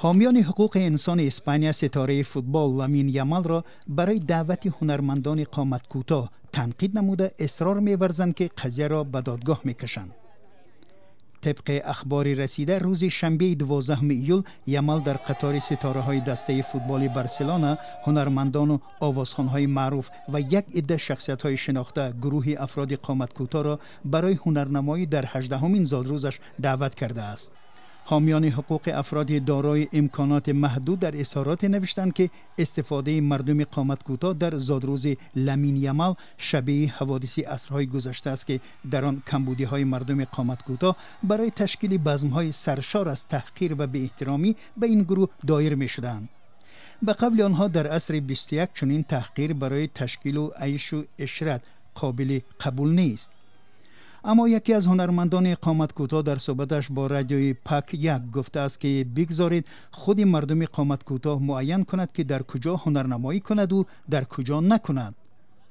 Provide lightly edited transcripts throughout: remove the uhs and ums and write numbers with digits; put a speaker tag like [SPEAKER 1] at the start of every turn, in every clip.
[SPEAKER 1] Ҳомиёни ҳуқуқи инсони Испания ситораи футбол Ламин Ямалро барои даъвати ҳунармандони қоматкӯтоҳ танқид намуда, исрор меварзанд, ки қазияро ба додгоҳ мекашанд. Тибқи ахбори расида, рӯзи шанбеи 12 июл Ямал дар қатори ситораҳои дастаи футболи Барселона, ҳунармандону овозхонҳои маъруф ва як идда шахсиятҳои шинохта гурӯҳи афроди қоматкӯтоҳро барои ҳунарнамоӣ дар 18-умин зодрӯзаш даъват кардааст. Ҳомиёни ҳуқуқи афроди дорои имконоти маҳдуд дар изҳороте навиштанд, ки истифодаи мардуми қоматкӯтоҳ дар зодрӯзи Ламин Ямал шабеҳи ҳаводиси асрҳои гузашта аст, ки дар он камбудиҳои мардуми қоматкӯтоҳ барои ташкили базмҳои саршор аз таҳқир ва беэҳтиромӣ ба ин гурӯҳ доир мешуданд. Ба қавли онҳо, дар асри 21 чунин таҳқир барои ташкилу айшу ишрат қобили қабул нест. Аммо яке аз ҳунармандони қоматкӯтоҳ дар суҳбаташ бо радиои Пак як гуфтааст, ки бигзоред худи мардуми қоматкӯтоҳ муайян кунад, ки дар куҷо ҳунарнамоӣ кунаду дар куҷо накунад.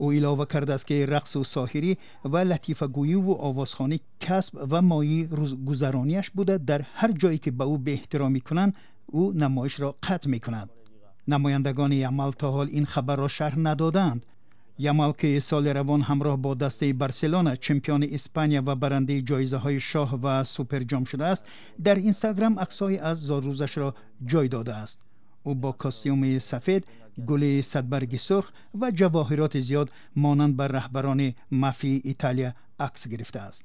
[SPEAKER 1] Ӯ илова кардааст, ки рақсу соҳирӣ ва латифагӯиву овозхонӣ касб ва мояи рӯзгузарониаш буда, дар ҳар ҷое ки ба ӯ беэҳтиромӣ кунанд, ӯ намоишро қатъ мекунад. Намояндагони Ямал то ҳол ин хабарро шарҳ надодаанд. Ямал, ки соли равон ҳамроҳ бо дастаи Барселона чемпиони Испания ва барандаи ҷоизаҳои шоҳ ва суперҷом шудааст, дар Инстаграм аксҳое аз зодрӯзашро ҷой додааст. Ӯ бо костюми сафед, гули садбарги сурх ва ҷавоҳироти зиёд монанд ба раҳбарони мафияи Италия акс гирифтааст.